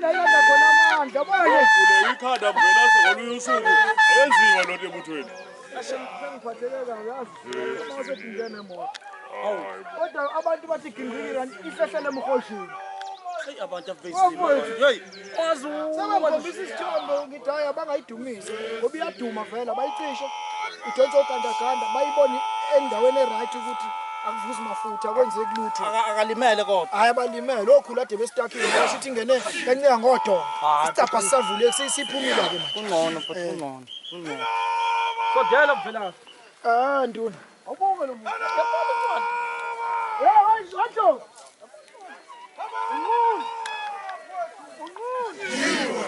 La ilanda khona amandla. Yabona nje. Uvule ikhanda Mvelase ngolunye usuku. Ayenziwa lento ebuthweni. Sengiphatheke kabi yazi. Uma usethi nemoto. Hayi. Kodwa abantu bathi gingqiki kanti ifehlele emhoshini. Hey abantu Bafowethu. abvezile. Hey, wazi Sebangikhombisa isithombe ngithi hayi abangayidumise ngoba iyaduma vele abayicishe idonsa ogandaganda bayibone endaweni e-right ukuthi akuvuzi mafutha akwenzeki lutho. Akalimele kodwa. Hhayi abalimele okhulu ade besitakile ngoba shuthi ingene kancika ngodonga. Hhayi, Isicabha sisavule siphumile-ke manje. Kungcono but kungcono. Kungcono. Sodela Mvelase. Ah nduna. Awubonge lo muntu. Hey, washo. Unqunu. Unqunu.